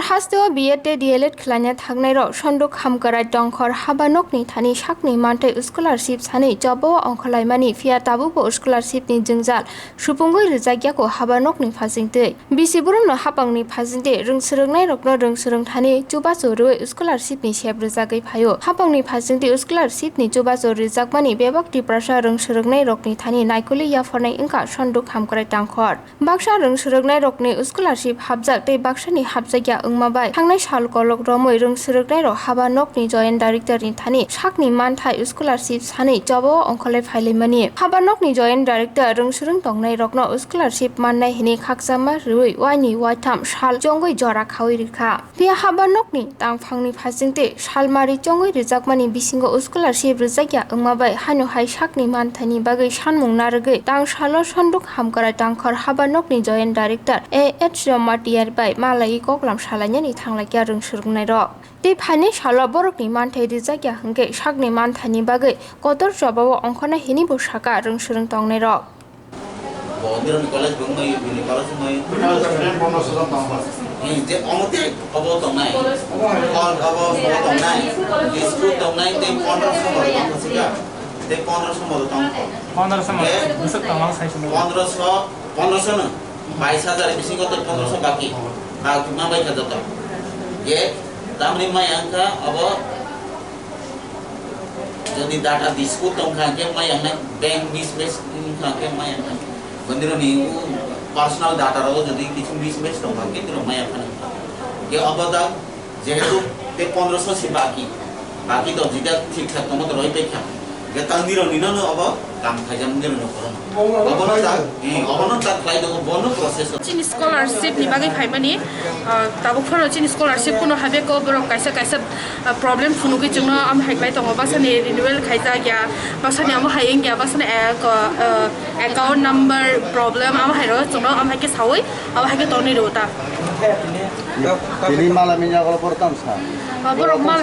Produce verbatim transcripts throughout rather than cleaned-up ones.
Hasteo B Ed tei D L Ed khlaina thangnairok Sonduk Hamkrai Tongkhor haba nokni thani sakni manthai scholarship sanwi chobao ongkhorlaimani, phiya tabukbo scholarship ni jwngjal supungwi rwjakya kho haba nokni phasingtwi. Bisi borokno hapangni phasingtwi rwng swrwngnairokno rwng swrwng thani chubachu rwui scholarship ni sep rwjagwi phaio. Hapangni phasingtwi scholarship ni chubachu rwjakmani bebak Tiprasa rwng swrwngnairokni thani naikolwi yapharnai wngkha Sonduk Hamkrai Tongkhor. Baksa rwng swrwngnairokni scholarship hapjak tei baksani hapjakya wngma bai thangnai sal kolok romwi rwng swrwngnairok haba nokni joint director ni thani sakni manthai scholarship sanwi chobao ongkhorlai phailaimani. Haba nokni joint director rwng swrwng tongnairokno scholarship mannai hwnwi khakchangma rwui waini waitham sal chongwi jora khaui rwkha. Phiya haba nokni tangphangni phasingtwi salmari chongwi rwjakmani bisingo scholarship rwjakya wngma bai haino hai sakni manthaini bagwi sanmung narwgwi tang salo Sonduk Hamkrai Tongkhor haba nokni joint director A H Jamatia bai malaiwi koklam salainani thanglaikha rwng swrwngnairok. Tei phainai salo borokni manthai rwjakya hwnkhe sakni manthaini bagwi kotor chobao ongkhornai hwnwibo sakha rwng swrwng tongnairok. Bo Nironi college bo wngmai, bini college wngmai. College student pondroso jon tong kha. Hmm, je omo tei obo tongnai. Obo hai. Hall obo, obo tongnai. School tongnai tei pondroso bo tong kha sika. Tei pondroso bo tong kha. Pondroso mo, eh? Bwswk tongma sai sini. Pondroso, pondroso no. Bais hajar bisingo tei pondroso baki. Baki ma bai kha joto. Je tamni mai ang kha obo. Jodi data dispute tong kha, hwnkhe maya wngnai, bank mismatch wng kha, hwnkhe maya wngnai. Bondironi personal data rok jodi kichu mismatch tong kha, hwnkhe tino maya phano. Hwnkhe obo da jehetu tei pondroso se baki, baki to jida thik thak tongma to roi pai kha. Hwnkhe tang dironi no obo kam khaijak dironi no koron. Obono ta, eh, obono ta khlai tongo, bono process o. Chini scholarship ni bagwi phaimani, ah, tabuk phano chini scholarship kuno habe ko borok kaisa kaisa, ah, problem phunugwi chwngno am hai khlai tongo, baksa ni renewal khaijak ya, baksa ni amo hai wngya, baksa ni, eh, ko, eh, account number problem amo hai ro chwngno am hai khe saui amo hai khe tonwi rw ta. Tini mala minya golo borok tam sa. Ah, borok ma,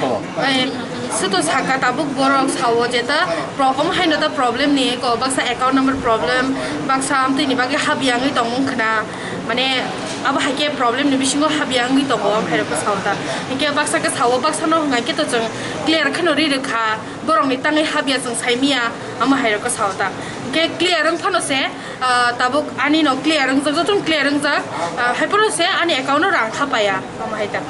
eh, Suto saka tabuk borok sao je ta pro-, omo haino ta problem ni ko baksa account number problem, baksa amtwi ni bagwi habya wngwi tongmung khna, mane abo hai khe problem ni bisingo habya wngwi tongo, amo hai rok sao ta. Hinkhe baksa khe sao, baksa no hwnga khe to chwng clear kheno ri rwkha, borok ni tangwi habya chwng sai miya, amo hai rok sao ta. Hinkhe clear wng phano se, ah, tabuk ani no clear wngjak, jotono clear wngjak, ah, hai phano se ani account o rang khapaya, omo hai ta.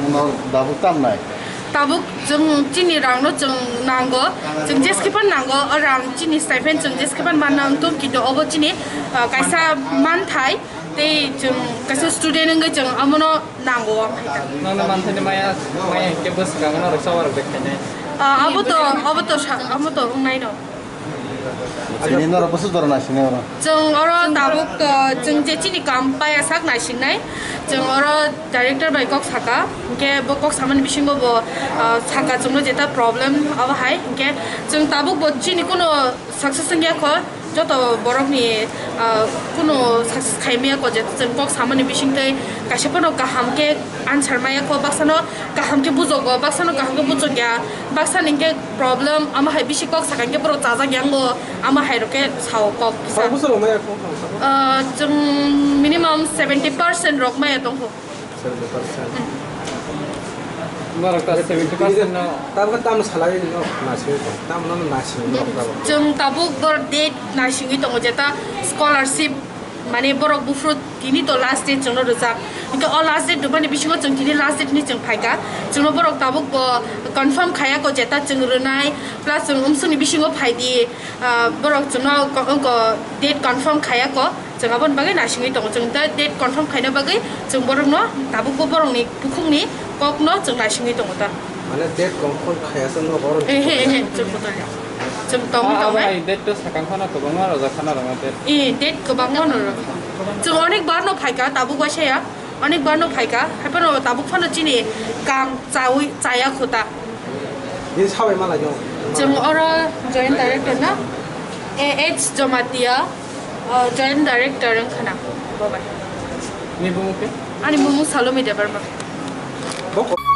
Uno tabuk tam nai? Tabuk chwng chini rang no chwng nango, chwng jeskhe phan nango, o rang chini stipend chwng jeskhe phan manna wng tong, kintu obo chini, ah, kaisa manthai, tei chwng kaisa student wngwi chwng omono nango, omo hai ta. Nono manthai ni maya, maya hinkhe bwswk ang norok choba rok bai khainai. Ah, abo to, abo to sa-, abo to wngnai no. Chini norok bwswk jora naisingni oro? Chwng oro tabuk to chwng je chini kam paya sak naisingnai. Chwng oro director bai kok saka, hinkhe bo kok samani bisingo bo, ah, saka chwngno jeta problem abo hai. Hinkhe chwng tabuk bo chini kuno success wngya kho, joto borokni, ah, kuno success khai maya kho, je chwng kok samani bisingtwi kaisa phano kaham khe answer maya kho, baksano kaham khe bujogo, baksano kaham khe bujokya, baksa ni hinkhe problem, amo hai bisi kok saka hinkhe borok chajak yango, amo hai rok khe sao kok kisa. Sabo borok maya kok sabo? Ah, chwng minimum seventy percent rok maya tongkho. Seventy percent. Hmm. Borok ta seventy percent no. Tabukhe tamo salai no nasing, tamo no nasing borok tabuk. Chwng tabuk bor date nasingwi tongo jeta scholarship. Mane borok buphuru tini to last date chwngno rwjak. Hinkhe o last date rwmani bisingo chwng tini last date hinwi chwng phaikha. Chwngno borok tabuk bo confirm khaya kho jeta chwng rwnai, plus chwng umsukni bisingo phaidi, ah, borok chwngno ko-, ko date confirm khaya kho. Chwng aboni bagwi naisingwi tongo. Chwng da-, date confirm khaina bagwi chwng borokno tabuk bo borokni bukhukni kokno chwng naisingwi tongo ta. Mane date confirm khaya se no borok. Ehe, ehe, chwng kotor ya. Chwng tongwi tongnai. Date to sakang khana kwbangma rojak khana rwma date. Eh, date kwbangma no rwkha. Chwng onek bar no phaikha, tabuk waisa ya. Onek bar no phaikha, hai phano tabuk phano chini kam chawi chaya khuta. Din sabai malai no. Chwng oro joint director na, A H Jamatia, uh, joint director wng khana. Babai. Ni bumu ke? Ani bumu Salome Debbarma. Bok-